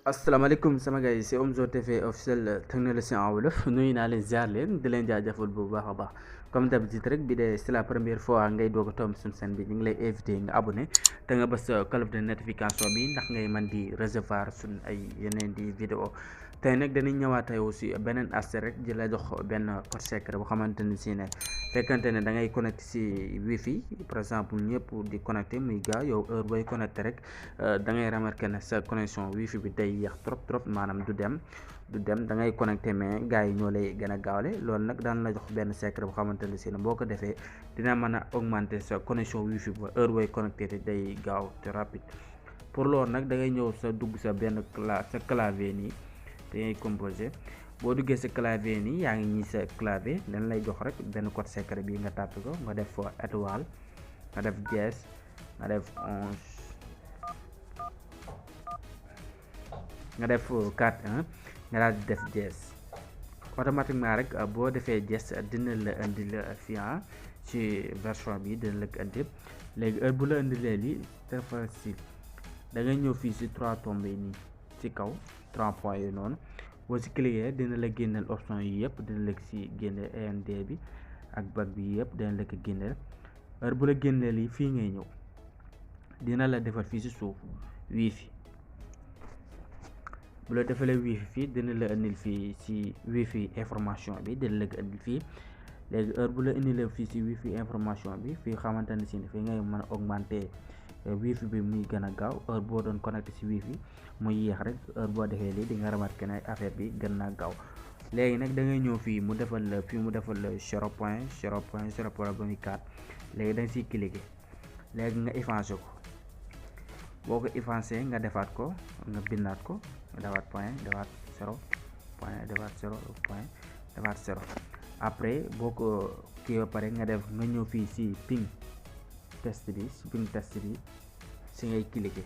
asalaamaaleykum sama gars yi c'est Omzo TV officiel technologien en wolof nuyu naa leen ziar leen di leen jaajëfal bu baax a baax comme d'habitude rek bi de c'est la première fois ngay doog a tomb suñu chaîne bi ñu ngi lay invité nga abonné te nga bës cloche de notification bi ndax ngay mën di recevoir suñ ay yeneen di vidéo tey nag dañuy ñëwaat aussi beneen aspect rek di la jox benn code secret boo xamante ni si ne fekkante ne da ngay connecté si wifi par exemple ñëpp di connecté muy gaaw yow heure booy connecté rek da ngay remarqué ne sa connexion wifi bi day yéex trop maanaam du dem da ngay connecté mais gars yi ñoo lay gën a gaawle loolu nag daan la jox benn secret boo xamante ne si ne boo ko defee dina mën a augmenter sa connexion wifi ba heure booy connecté te day gaaw te rapide pour loolu nag da ngay ñëw sa dugg sa benn sa clavier nii da ngay composé boo duggee sa clavier nii yaa ngi ñii sa clavier dañ lay jox rek benn code secret bi nga tàpp ko nga def étoile nga def dièse nga def 11 nga def 4 nga daal di def dièse automatiquement rek boo defee dièse dina la indi la fii ci version bi dina la ko indi léegi heure bu la indilee lii c'est facile da ngay ñëw fii ci 3 tombes yi nii ci kaw 3 points yi noonu boo ci cliquer dina la génneel option yi yëpp dina la ci génne END bi ak bac bi yëpp dina la ko génneel heure bu la génneel yi fii ngay ñëw dina la defal fii ci suuf wifi bu la defalee wifi fii dina la indil fii ci wifi information bi dina la ko indil fii léegi heure bu la indilee fii ci wifi information bi fii xamante ne si fii ngay mën a augmenter wifi bi muy gën a gaaw heure boo doon connecté ci wifi muy yéex rek heure boo defee lii di nga remarqué ne affaire bi gën naa gaaw léegi nag da ngay ñëw fii mu defal la 0.0.0 ba muy 4 léegi da nga siy cliquer léegi nga effacé ko boo ko effacé nga defaat ko nga bindaat ko nga defaat point defaat 0 point defaat 0 point defaat 0 après boo ko kii ba pare nga ñëw fii si ping test bi si ngay cliquer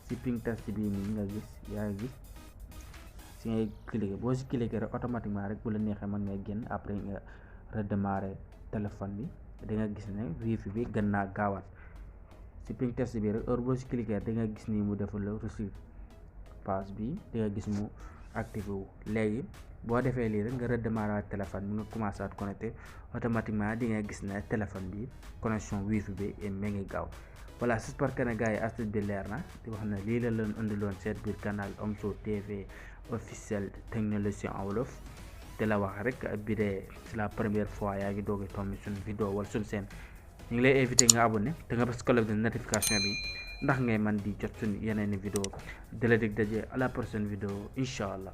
si ping test bi nii nga gis yaa gis si ngay cliquer boo si cliquer rek automatiquement rek bu la neexee mën ngay génn après nga redémarrer téléphone bi da nga gis ne wifi bi gën naa gaawaat si ping test bi rek heure boo si cliquer da nga gis ni mu defal la reçu passe bi da nga gis mu activé wu léegi boo defee lii rek nga redémarrer téléphone bi nga commencé at connecté automatiquement di nga gis ne téléphone bi connexion wifi bi mi ngi gaaw voilà j'espère que ne gars yi astuce bi leer na di wax ne lii la leen indiloon seet biir canal Omzo TV officiel technologien en wolof te la wax rek bi de c'est la première fois yaa ngi doog a tombé suñu vidéo wala suñu seen ñu ngi lay invité nga abonné te nga bës cloche de notification bi ndax ngay man di jot suñu yeneen vidéo di la dig daje à la prochaine vidéo incha allah.